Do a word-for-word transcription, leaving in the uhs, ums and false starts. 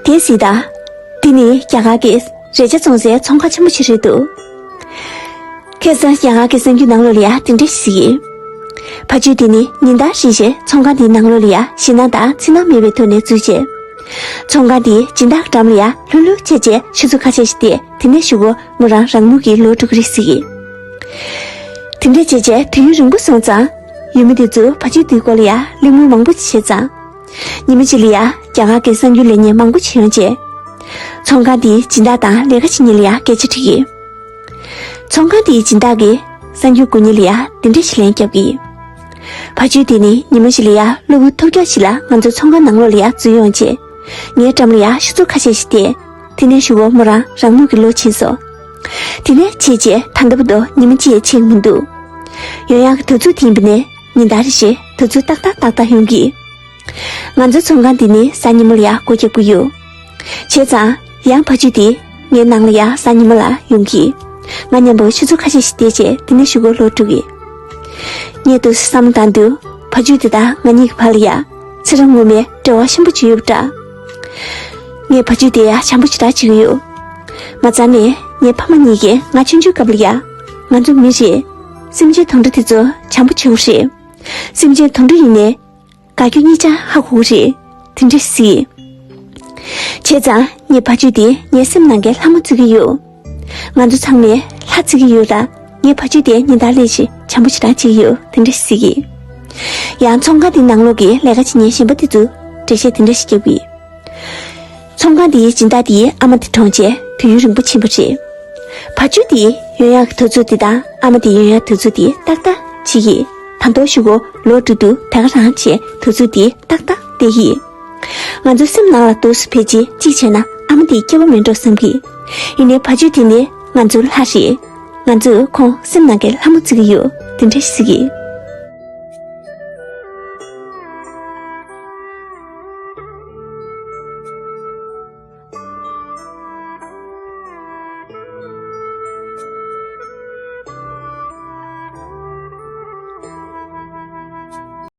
དེ་སྲིད་ད། འདི་ནི་རྒྱ་གར་གྱི་རས་ཆ་བཙོང་སའི་ཚོང་ཁང་ཆེན་པོ་ཞིག་རེད་འདུག་ཁ་སང་རྒྱ་གར་གྱི་གསར་འགྱུར་ནང་ལོགས་ལ་ཡ་དེ་འདྲ་ཞིག་གཟིགས་ཡིན། ཕ་ཇོ་དེ་ནི་ཉིན་ལྟར་རེ་བཞིན་ཚོང་ཁང་དེའི་ནང་ལོགས་ལ་ཡ་ཞེད་སྣང་དང་འཚེར་སྣང་མེད་པའི་ཐོག་ནས་འཛུལ་རྗེས། ཚོང་ཁང་དེའི་སྦྱིན་བདག་འགྲམ་ལ་ཡ་ལྷུག་ལྷུག་བྱས་རྗེས་ཆུ་ཚོད་ཁ་ཤས་ཤིག་བལྟས། དེ་ནས་གཞུག་གུ་མོ་རང་རང་མོས་ཀྱིས་ལོག་འགྲོ་གི་རེད་ཟེར་གི། དེ་འདྲ་བྱས་རྗེས་དུས་ཡུན་རིང་པོ་སོང་ཙང་། ཡུལ་མི་དེ་ཚོས་ཕ་ཇོ་དེའི་སྐོར་ལ་ཡ་གླེང་མོལ་མང་པོ་བྱས་ཙང་། ཉི་མ་གཅིག་ལ་ཡ་རྒྱ་གར་གྱི་གསར་འགྱུར་ལེན་མཁན་མང་པོ་ཞིག་ཡོང་རྗེས། ཚོང་ཁང་དེའི་སྦྱིན་བདག་དང་ལས་ཀ་བྱེད་མཁན་ལ་ཡ་སྐད་ཆ་དྲིས་ཡིན། ཚོང་ཁང་དེའི་སྦྱིན་བདག་གིས་གསར་འགྱུར་འགོད་མཁན་ལ་ཡ་དེ་འདྲ་ཞིག་ལན་བརྒྱབ་ཀྱིས། ཕ་ཇོ་དེ་ནི་ཉི་མ་ཞིག་ལ་ཡ་གློ་བུར་ཐོལ་རྒྱག་ཞིག་ལ་ང་ཚོའི་ཚོང་ཁང་ནང་ལོགས་ལ་ཡ་འཛུལ་ཡོང་རྗེས། ངའི་འགྲམ་ལ་ཡ་ཆུ་ཚོད་ཁ་ཤས་ཤིག་བལྟས། དེ་ནས་གཞུག་གུ་མོ་རང་རང་མོས་ཀྱིས་ལོག་ཕྱིན་སོང་། དེ་ནས་བྱས་རྗེས་ད་ལྟ་བར་དུ་ཉི་མ་གཅིག་ཡང་ཕྱིན་མི་འདུག་ཡོང་ཡག་གི་དུས་ཚོད་དེ་ཡིན་པ་ནས་ཉིན་ལྟར་རེ་བཞིན་དུས་ཚོད་ཏག་ཏག་ཏག་ཏག་ཡོང་གི། ང་ཚོའི་ཚོང་ཁང་འདི་ནི་གཟའ་ཉི་མ་ལ་ཡ་སྒོ་རྒྱག་གི་ཡོད། བྱས་ཙང་ཡང་ཕ་ཇོ་དེ་ངའི་ནང་ལ་ཡ་གཟའ་ཉི་མ་ལ་ཡོང་གི། ང་མཉམ་པོ་ཆུ་ཚོད་ཁ་ཤས་ཤིག་བསྡད་རྗེས་དེ་ནས་གཞུག་གུ་ལོག་འགྲོ་གི། ངས་ཏོག་ཙམ་བསམ་བློ་བཏང་དུས་ཕ་ཇོ་དེ་དང་ང་གཉིས་ཀྱི་བར་ལ་ཡ་ཚེ་རབས་སྔོན་མའི་འབྲེལ་བ་ཆེན་པོ་ཅིག་ཡོད་པ་འདྲ། ངས་ཕ་ཇོ་དེ་ཡ་བྱམས་པོ་ཞེ་དྲག་བྱེད་ཀྱི་ཡོད། མ་རྩ་ནས་ངའི་ཕ་མ་གཉིས་ཀྱིས་ང་ཆུང་ཆུང་སྐབས་ལ་ཡ། ང་ཚོ་མི་རེད། སེམས་ཅན་དུད་འགྲོ་དེ་ཚོ་བྱམས་པོ་བྱེད་དགོས་རེད། སེམས་ཅན་དུད་འགྲོ་ཡིན་ནའི། དགའ་སྐྱོ་གཉིས་ཆ་ཧ་གོ་གི་རེད། དེ་འདྲ་ཟེར། བྱས་ཙང་ངའི་ཕ་ཇོ་དེ་ངའི་སེམས་ནང་གི་ལྷ་མོ་བརྩི་གི་ཡོད། ང་ཚོ་ཚང་མས་ལྷ་བརྩི་གི་ཡོད་ལ། ངའི་ཕ་ཇོ་དེ་ཉིན་ལྟར་སླེབས་བྱས་བྱམས་པོ་ཞེ་དྲག་བྱེད་ཀྱི་ཡོད། དེ་འདྲ་ཟེར་གི། ཡང་ཚོང་ཁང་དེའི་ནང་ལོགས་ཀྱི་ལས་ཀ་བྱེད་མཁན་གཞན་པ་དེ་ཚོས་འགྲེལ་བཤད་དེ་འདྲ་ཞིག་བརྒྱབ་ཀྱིས། ཚོང་ཁང་དེའི་སྦྱིན་བདག་དེའི་ཨ་མ་དེ་གྲོངས་རྗེས་དུས་ཡུན་རིང་པོ་ཕྱིན་པ་རེད། ཕ་ཇོ་དེས་ཡོང་ཡག་གི་དུས་ཚོད་དེ་དང་ཨ་མ་དེ་ཡོང་ཡག་དུས་ཚོད་དེ་ཏག་ཏག་བྱེད་ཀྱིས། ད་དུང་གཞུག་གུ་ལོག་འགྲོ་དུས་ད་ག་རང་བྱས་དུས་ཚོད་དེ་ཏག་ཏག་བསྡད་ཀྱིས། ང་ཚོའི་སེམས་ནང་ལ་ཏོག་ཙམ་ཕལ་ཆེར་གཅིག་བྱས་ན་ཨ་མ་དེ་སྐྱེ་བ་མེད་འགྲོ་བསམ་གྱིས། ཡིན་ནའི་ཕ་ཇོ་དེ་ནི་ང་ཚོའི་ལྷ་རེད། ང་ཚོས་ཁོང་སེམས་ནང་གི་ལྷ་མོ་བརྩི་གི་ཡོད། དེ་འདྲ་ཞིག་གིས།